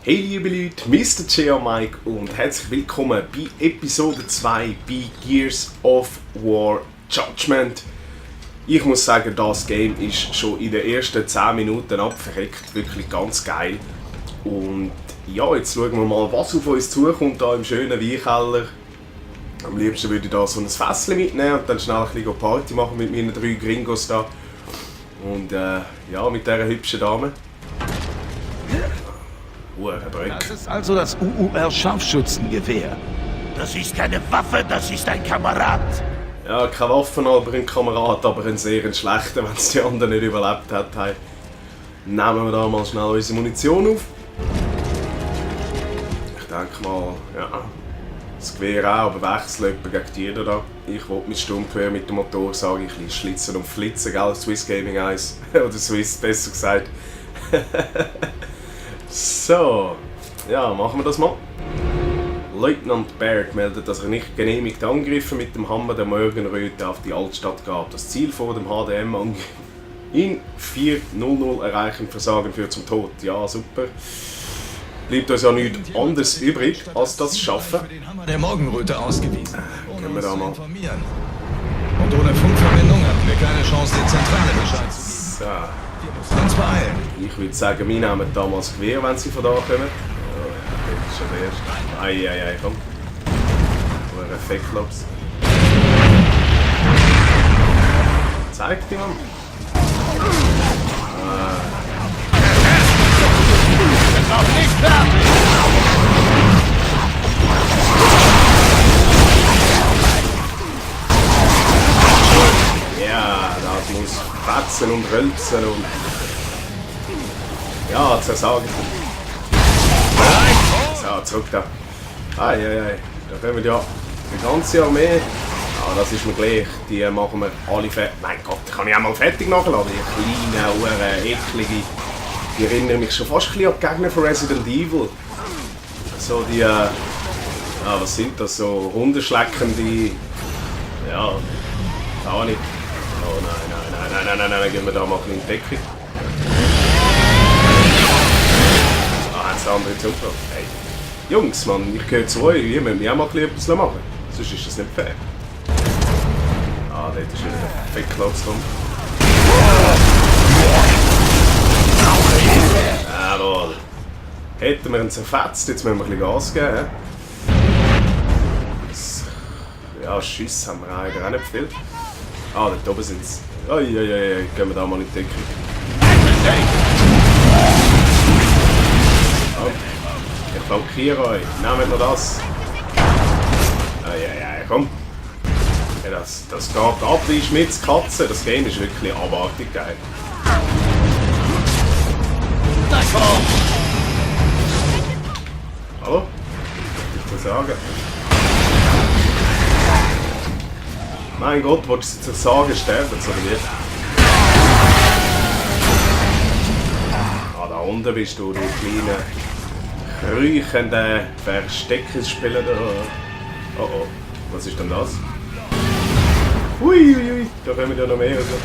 Hey liebe Leute, Mr. J. Mike und herzlich willkommen bei Episode 2 bei Gears of War Judgment. Ich muss sagen, das Game ist schon in den ersten 10 Minuten abverreckt, wirklich ganz geil. Und ja, jetzt schauen wir mal, was auf uns zukommt hier im schönen Weinkeller. Am liebsten würde ich da so ein Fässchen mitnehmen und dann schnell ein bisschen Party machen mit meinen 3 Gringos da. Und ja, mit dieser hübschen Dame. Das ist also das UUR-Scharfschützengewehr. Das ist keine Waffe, das ist ein Kamerad. Ja, keine Waffe, aber ein Kamerad, aber ein sehr schlechter, wenn es die anderen nicht überlebt hat. Hey. Nehmen wir da mal schnell unsere Munition auf. Ich denke mal, ja, das Gewehr auch, aber wechseln gegen die da. Ich will mit Sturmgewehr mit dem Motor, sage ich, ein bisschen schlitzen und flitzen, gell? Swiss Gaming 1. Oder Swiss, besser gesagt. So, ja, machen wir das mal. Leutnant Baird meldet, dass er nicht genehmigte Angriffe mit dem Hammer der Morgenröte auf die Altstadt gab. Das Ziel vor dem HDM-Angriff in 4:00 erreichen, Versagen führt zum Tod. Ja, super. Bleibt uns ja nichts anderes übrig, als das Schaffen. Den Hammer der Morgenröte ausgewiesen, Können wir da mal. informieren. Und ohne Funkverbindung hatten wir keine Chance, die Zentrale Bescheid zu geben. So. Wir müssen uns beeilen. Ich würde sagen, wir nehmen damals Gewehr, wenn sie von da kommen. Oh, ja, das ist schon der erste. Ei, komm. So ein Effektlaps. Zeig dir mal. Noch nicht fertig! Ja, das muss fetzen und rülpsen und... Ja, zersagen. So, zurück da. Da kommen ja die ganze Armee. Ja, das ist mir gleich. Die machen wir alle fertig. Mein Gott, die kann ich auch mal fertig nachladen. Die kleinen, eklige. Die erinnern mich schon fast ein bisschen an die Gegner von Resident Evil. So die... ja, was sind das? So hundeschleckende... Ja, auch nicht. Oh nein, gehen wir da mal ein bisschen in die Deckung. Ah, haben sie andere zugelassen. Hey. Jungs, Mann, ich gehöre zu euch, ihr müsst mir auch mal etwas machen. Sonst ist das nicht fair. Ah, dort ist wieder der Feckklatz drum. Jawohl. Hätten wir ihn zerfetzt, jetzt müssen wir ein bisschen Gas geben. Ja, Schüsse haben wir eigentlich auch nicht viel. Ah, dort oben sind sie. Gehen wir da mal in die Deckung. Oh, ich blockiere euch. Nehmt noch das. Komm. Ja, das geht ab wie Schmitz Katze. Das Game ist wirklich abartig geil. Hallo? Ich muss sagen. Mein Gott, wolltest du jetzt sagen, sterben oder wie? Ah, da unten bist du kleine, kriechende Versteckungsspieler da. Oh, was ist denn das? Ui, da kommen ja noch mehr. Also.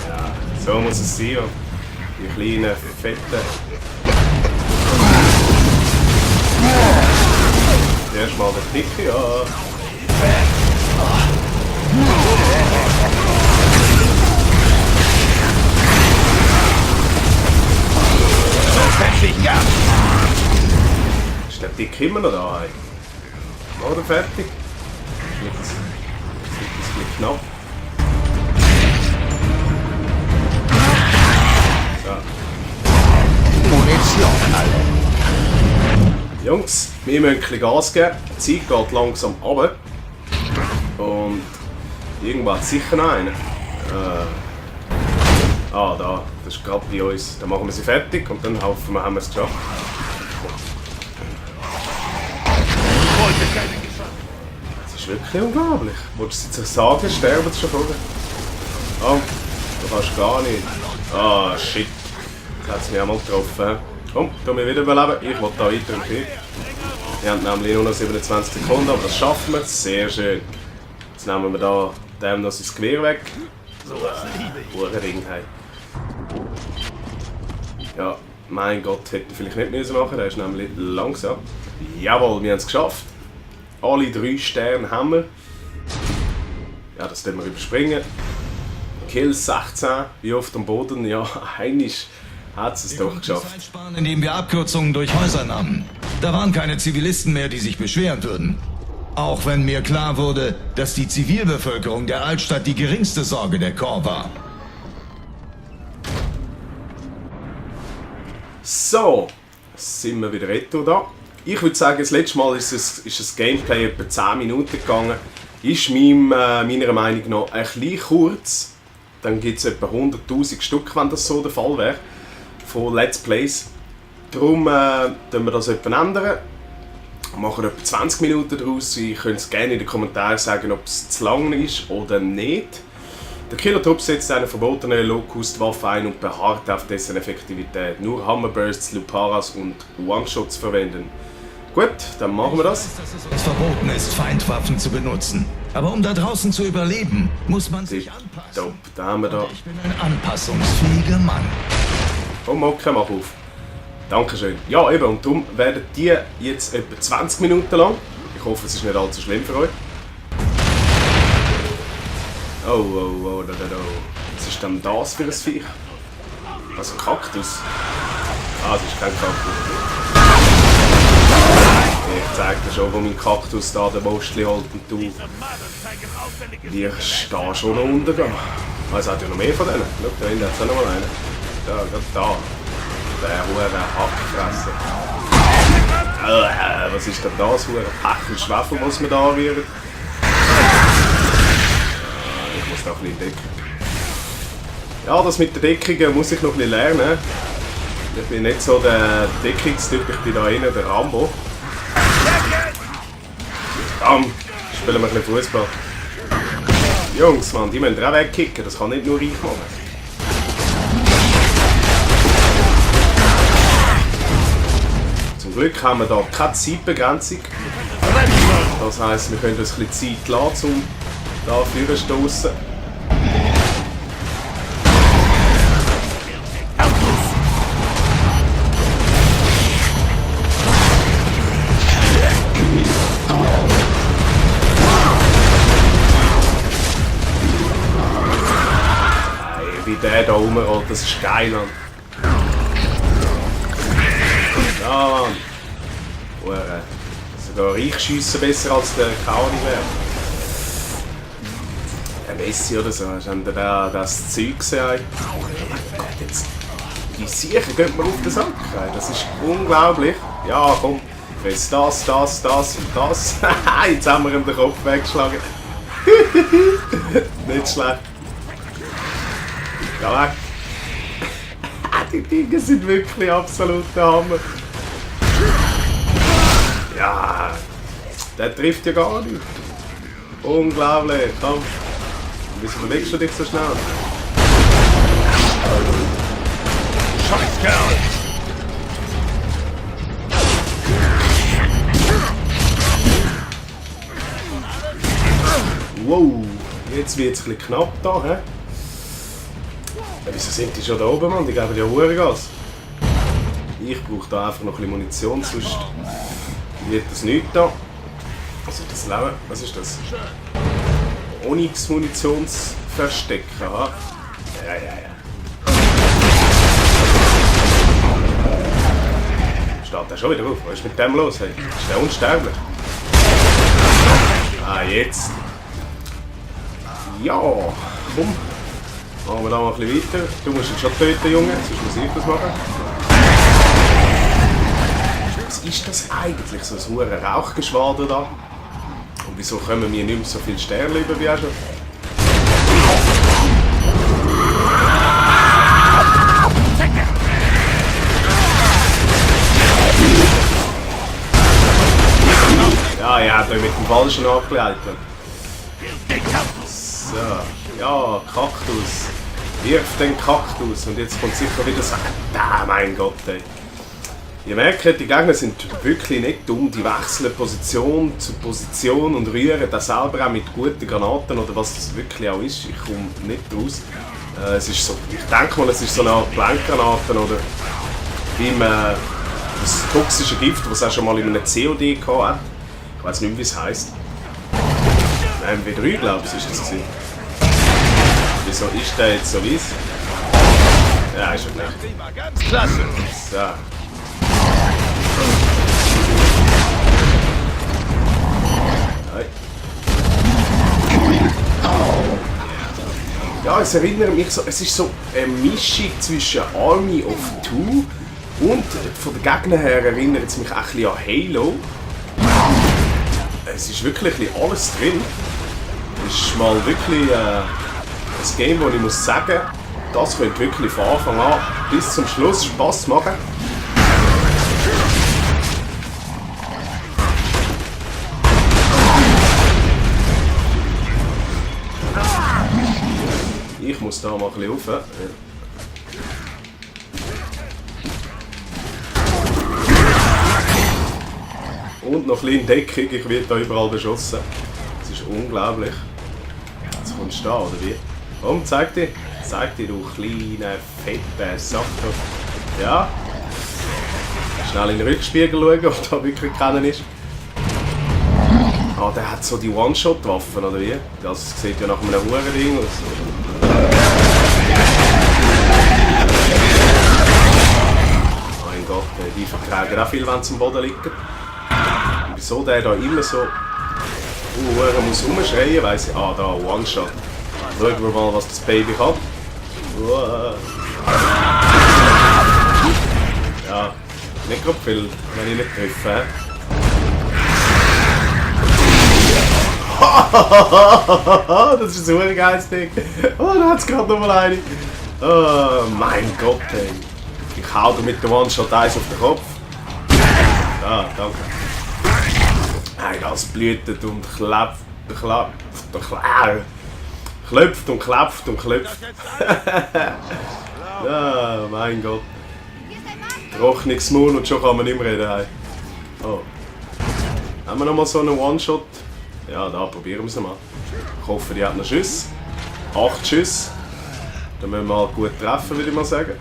Ja, so muss es sein. Die kleinen, fetten. Erstmal der Dicke, ja. Ist der Dicke immer noch da? Oder fertig? Das ist ein bisschen knapp. So. Munition alle. Jungs, wir müssen ein bisschen Gas geben. Die Zeit geht langsam runter. Und irgendwann hat sicher noch einen. Da. Das ist gerade bei uns. Dann machen wir sie fertig und dann hoffen wir, haben wir es geschafft. Das ist wirklich unglaublich. Wolltest du jetzt sagen, sterben sie schon vorher? Oh, du kannst gar nicht. Ah, shit. Jetzt hat es mich einmal getroffen. Komm, tu mich wieder überleben. Ich will da weiter im Krieg. Wir haben nämlich nur noch 27 Sekunden, aber das schaffen wir. Sehr schön. Jetzt nehmen wir da dem noch sein Gewehr weg. So ein Ding. Hey. Ja, mein Gott, hätte ich vielleicht nicht müssen machen, der ist nämlich langsam. Jawohl, wir haben es geschafft. Alle 3 Sterne haben wir. Ja, das können wir überspringen. Kills 16, wie oft am Boden? Ja, eigentlich hat es doch geschafft. Zeit sparen, indem wir Abkürzungen durch Häuser nahmen. Da waren keine Zivilisten mehr, die sich beschweren würden. Auch wenn mir klar wurde, dass die Zivilbevölkerung der Altstadt die geringste Sorge der Corps war. So, sind wir wieder retour da. Ich würde sagen, das letzte Mal ist das Gameplay etwa 10 Minuten gegangen. Ist meiner Meinung nach ein bisschen kurz. Dann gibt es etwa 100'000 Stück, wenn das so der Fall wäre, von Let's Plays. Darum ändern wir das etwa ändern. Wir machen etwa 20 Minuten daraus. Ihr könnt es gerne in den Kommentaren sagen, ob es zu lang ist oder nicht. Der Killer-Trupp setzt eine verbotene Low-Cost-Waffe ein und beharrt auf dessen Effektivität. Nur Hammerbursts, Luparas und One-Shots verwenden. Gut, dann machen wir das. Es verboten ist, Feindwaffen zu benutzen. Aber um da draußen zu überleben, muss man sich anpassen. Top, da haben wir da. Ich bin ein anpassungsfähiger Mann. Komm, okay, mach auf. Dankeschön. Ja, eben, und darum werden die jetzt etwa 20 Minuten lang. Ich hoffe, es ist nicht allzu schlimm für euch. Oh, da. Was ist denn das für ein Viech? Also ein Kaktus. Ah, es ist kein Kaktus. Ich zeig dir schon, wo mein Kaktus da den Mostli holt und du wirst da schon noch untergehen. Ah, es hat ja noch mehr von denen. Schau, da hinten hat es auch noch mal einen. Da, gerade da. Der hure Hackfresser. Was ist denn das, hure Pech und Schwefel, was wir da anrühren? Ich muss noch ein bisschen decken. Ja, das mit der Deckung muss ich noch ein bisschen lernen. Ich bin nicht so der Deckungstyp, ich bin da innen der Rambo. Bam! Spielen wir ein bisschen Fußball. Jungs, Mann, die müssen auch wegkicken, das kann nicht nur ich machen. Zum Glück haben wir hier keine Zeitbegrenzung. Das heisst, wir können uns ein bisschen Zeit lassen, um da vorzustossen. Wie der da rumrollt, das ist geil, Mann. Ja, Mann. Sogar ich schiesse besser als der Kauri wäre. Ein Messi oder so, hast du das Zeug gesehen? Oh mein Gott, jetzt. Die Siechen gehen mir auf den Sack. Das ist unglaublich. Ja, komm. Fress das und das. Jetzt haben wir ihm den Kopf weggeschlagen. Nicht schlecht. Geh weg. Die Dinge sind wirklich absolut der Hammer. Ja, der trifft ja gar nicht. Unglaublich. Komm. Wieso bewegst du dich so schnell? Scheißkerl! Wow, jetzt wird es ein bisschen knapp da, hä? Ja, wieso sind die schon da oben, Mann? Die geben ja Hurengas. Ich brauche da einfach noch ein bisschen Munition, sonst wird das nichts da. Also das Leben, was ist das? Onyx-Munitionsversteck, aha. Ja. Steht der schon wieder auf? Was ist mit dem los? Hey? Ist der unsterblich? Ah, jetzt. Ja, komm. Machen wir da mal ein bisschen weiter. Du musst ihn schon töten, Junge, sonst muss ich das machen. Was ist das eigentlich, so ein hohes Rauchgeschwader da? Und wieso kommen wir nicht mehr so viele Sterne über wie auch schon? Ja, da mit dem Falschen angelegt. So, ja, Kaktus. Wirf den Kaktus. Und jetzt kommt sicher wieder so. Ah, mein Gott, ey. Ihr merkt, die Gegner sind wirklich nicht dumm. Die wechseln Position zu Position und rühren das selber auch mit guten Granaten oder was das wirklich auch ist. Ich komme nicht raus. Es ist so, ich denke mal, es ist so eine Art Blankgranaten oder Beim das toxische Gift, das es auch schon mal in einem COD hatte. Ich weiß nicht mehr, wie es heisst. MW3, glaube ich, ist das gewesen. Wieso ist der jetzt so weiss? Ja, ist er nicht. Ganz klasse. So. Nein. Ja, es erinnert mich so, es ist so eine Mischung zwischen Army of Two und von den Gegnern her erinnert es mich auch ein bisschen an Halo. Es ist wirklich ein bisschen alles drin. Es ist mal wirklich ein Game, wo ich muss sagen, das könnte wirklich von Anfang an bis zum Schluss Spass machen. Ich muss da mal ein bisschen rauf. Und noch ein bisschen in Deckung, ich werde da überall beschossen. Das ist unglaublich. Jetzt kommst du da, oder wie? Komm, zeig dir, du kleiner, fetter Sack. Ja. Schnell in den Rückspiegel schauen, ob da wirklich keiner ist. Ah, der hat so die One-Shot-Waffen, oder wie? Das sieht ja nach einem Huren-Ding aus. Mein Gott, die vertragen auch viel, wenn sie am Boden liegen. Wieso der da immer so muss rumschreien, weiss ich. Ah, da, One-Shot. Schauen wir mal, was das Baby hat. Ja, nicht gerade viel, wenn ich nicht treffe. Das ist so ein geiles Ding. Oh, da hat es gerade nochmal eine. Oh, mein Gott, ey. Ich hau dir mit dem One-Shot eins auf den Kopf. Ah, danke. Hey, das blühtet und klopft und klopft und klopft. Ja, mein Gott. Trockenes Maul und schon kann man nicht mehr reden. Hey. Oh. Haben wir nochmal so einen One-Shot? Ja, da probieren wir es nochmal. Ich hoffe, die hat noch Schüsse. 8 Schüsse. Dann müssen wir mal gut treffen, würde ich mal sagen.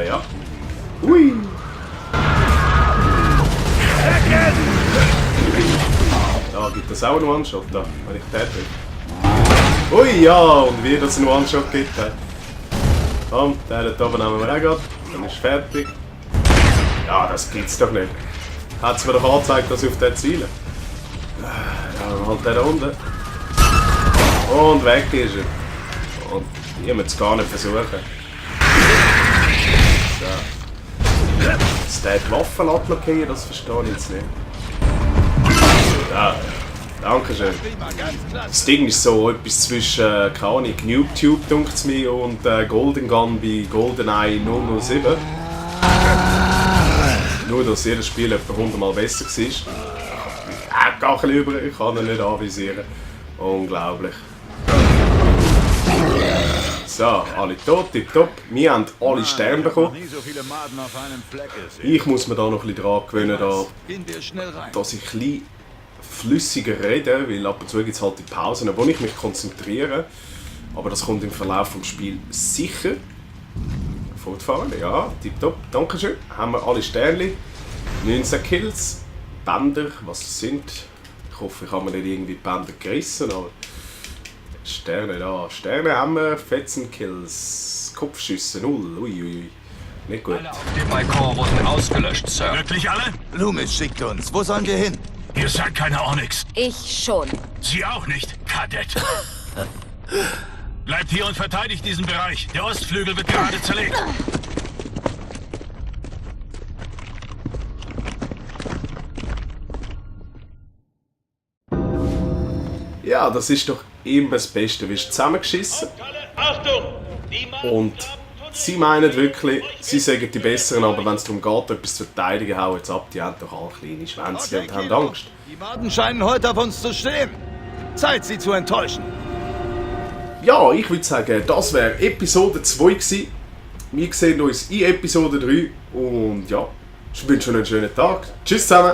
Ja. Ui! Da gibt es auch einen One-Shot, da, wenn ich den treffe. Ui, ja, und wie das einen One-Shot gibt. Komm, den da oben nehmen wir auch gerade. Dann ist fertig. Ja, das gibt's doch nicht. Hat es mir doch angezeigt, dass ich auf den ziele. Dann halt den da unten. Und weg ist er. Und ich muss es gar nicht versuchen. So. Dass der die Waffen abblockiert, das verstehe ich jetzt nicht. Ja, danke schön. Das Ding ist so etwas zwischen, keine Ahnung, NoobTube dunkt es mir und Golden Gun bei GoldenEye 007. Nur, dass jedes Spiel etwa 100 Mal besser war. Gar ein bisschen über, ich kann ihn nicht anvisieren. Unglaublich. So, alle tot, tipptopp. Wir haben alle Sterne bekommen. Ich muss mir da noch ein bisschen dran gewöhnen, dass ich ein bisschen flüssiger rede, weil ab und zu gibt es halt die Pausen, wo ich mich konzentriere. Aber das kommt im Verlauf des Spiels sicher. Fortfahren, ja, tipptopp, dankeschön. Haben wir alle Sterne. 19 Kills. Bänder, was das sind. Ich hoffe, ich habe mir nicht irgendwie die Bänder gerissen, aber Sterne da. Sterne haben wir, 14 Kills. Kopfschüsse 0. Uiuiui. Nicht gut. Alle auf dem Balkon wurden ausgelöscht, Sir. Wirklich alle? Loomis schickt uns. Wo sollen wir hin? Ihr seid keine Onyx. Ich schon. Sie auch nicht, Kadett. Bleibt hier und verteidigt diesen Bereich. Der Ostflügel wird gerade zerlegt. Ja, das ist doch immer das Beste. Du wirst zusammengeschissen. Und sie meinen wirklich, sie sagen die Besseren, aber wenn es darum geht, etwas zu verteidigen, hauen jetzt ab. Die haben doch alle kleine Schwänze und haben Angst. Die Maden scheinen heute auf uns zu stehen. Zeit, sie zu enttäuschen. Ja, ich würde sagen, das wäre Episode 2 gewesen. Wir sehen uns in Episode 3 und ja, ich wünsche euch einen schönen Tag. Tschüss zusammen!